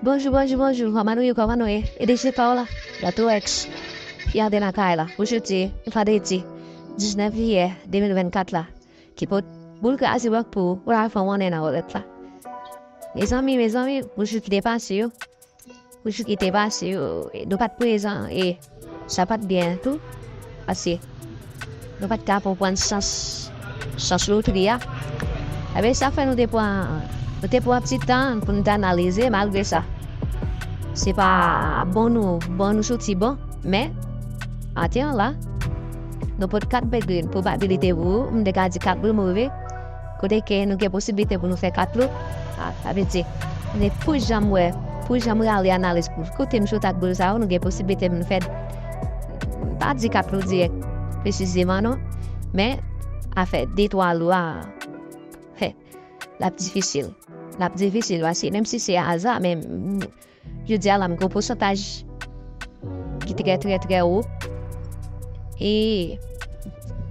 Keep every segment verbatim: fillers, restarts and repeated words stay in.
Bonjou, bonjou, bonjou. Kòman nou ye, kòman nou ye? E de se pa w la. Gato X. Yande nan kay la. Pou jodi, vandredi diznèf jiyè de mil vennkat la. Ki pot boul kraze wòk pou ou la fè w annen nan wòlèt la. Mezanmi, mezanmi, pou jou ki te pase yo. Pou jou ki te pase yo, e, nou pa t prezan, e, sa pa t byen tou. Paske nou pa t ka konprann sans, sans lotri a. Ebyen, sa fè nou te pran, nou te pran ti tan pou nou te analize, malgre sa. Se pa bon nou, bon nou soti bon, men, maten an la, nou pot kat bèt grenn pwobabilite pou ou, m te ka di kat boul move, kote ke nou gen posiblite pou nou fè kat lou. A, sa vle di, men pou jan m wè, pou jan m rale analiz pou kote m sot ak boul sa yo, nou gen posiblite pou nou fè, m pa di kat lou dirèk presizeman non, men afè de twa lou a, he, l ap difisil. L ap difisil, paske menm si se aza, men m, jodi a la, m gen yon pousantaj ki trè, trè, trè wo. E,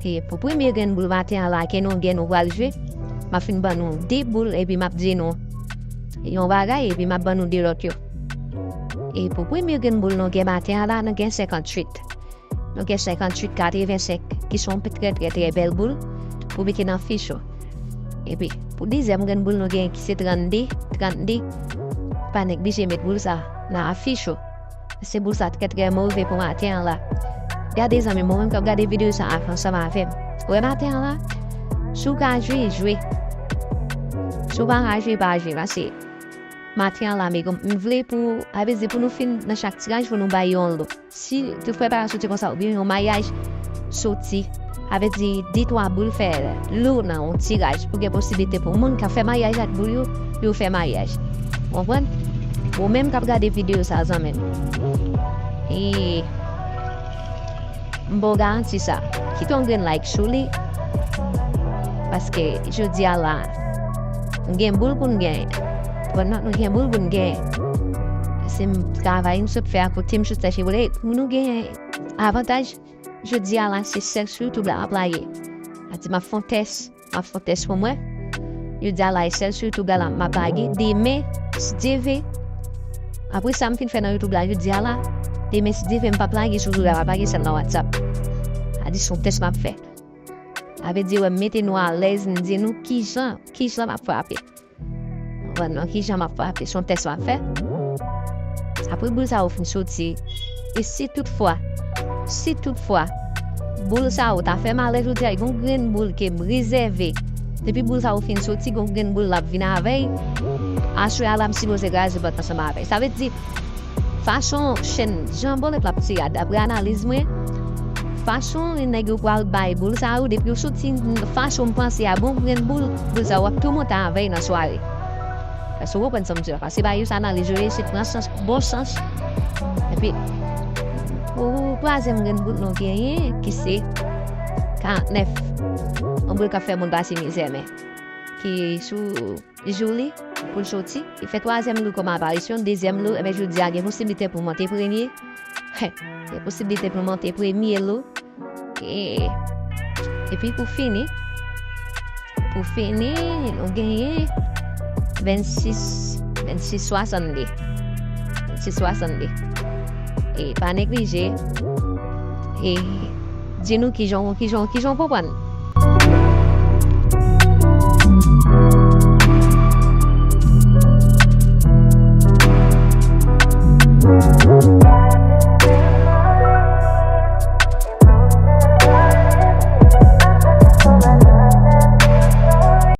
e pou premye grenn boul maten an la, ke nou gen nou pral jwe, m ap fin ban nou de boul, epi m ap di nou yon bagay, epi m ap ban nou de lòt yo. E pou premye grenn boul nou gen maten an la, nou gen senkanntuit. Nou gen senkanntuit katrevensenk, ki se yon trè, trè, trè bèl boul pou mete nan fich ou. Epi, pou dezyèm grenn boul nou gen ki se trannde, trannde, pa neglije met boul sa nan afich ou. Se boul sa trè, trè move pou maten an la. Gade zanmi m, ou menm k ap gade videyo sa a ansanm avè m. Ou wè maten an la, si w ka jwe, jwe. Si w pa ka jwe, pa jwe, paske maten an la, men m vle pou, sa vle di pou nou fin nan chak tiraj, pou nou bay yon lou. Si toutfwa pa soti konsa, oubyen yon maryaj soti, sa vle di de twa boul fè lou nan yon tiraj, pou gen posiblite pou moun k ap fè maryaj ak boul yo, yo fè maryaj. Ou konprann? Ou menm k ap gade videyo sa, zanmi m. E m ba w garanti sa. Kite yon grenn like sou li. Paske jodi a la, nou gen boul pou n genyen. Pran nòt, nou gen boul pou n genyen. Se m travay m sot fè a kote m sot chèche boul. E pou nou genyen avantaj, jodi a la, se sèl sou YouTube la m ap lage. Sa di m ap fè yon tès. M ap fè yon tès pou mwen. Jodi a la, e sèl sou YouTube la, la m ap lage. Demen, si Dye vle, apre sa m fin fè nan YouTube la jodi a la, demen, si Dye vle, m p ap lage sou YouTube la, m ap lage sèl nan WhatsApp. Sa di se yon tès m ap fè. Sa vle di, wè, m mete nou alèz, m di nou kijan, kijan m ap frape. Konprann non, kijan m ap frape, se yon tès m ap fè. Apre boul sa yo fin soti, e si toutfwa, si toutfwa, boul sa yo ta fè malè jodi a, gon grenn boul ke m rezève. Depi boul sa yo fin soti, gon grenn boul l ap vin avè l. Aswè a la, m sipoze kraze pòt ansanm avè l. Sa vle di, fason chèn jan bòlèt l ap tire a, daprè analiz mwen, fason nèg yo pral bay boul sa yo, depi yo soti, fason m panse a, gon grenn boul, boul sa yo ap tou monte avè l nan sware. Èske w konprann sa m di la? Paske ba yo sa analiz yo ye, se pran sans, bon sans. Epi, pou twazyèm grenn boul nou genyen, ki se karantnèf. Yon boul k ap fè moun pase mizè, men ki sou jou li pou l soti. Li fè twazyèm lou kòm aparisyon, dezyèm lou, ebyen, jodi a gen posiblite pou monte premye. Gen posiblite pou monte premye lou. E, epi pou fini, pou fini, nou genyen vennsis, vennsis swasannde. Vennsis swasannde. E pa neglije, e di nou kijan, kijan, kijan w konprann.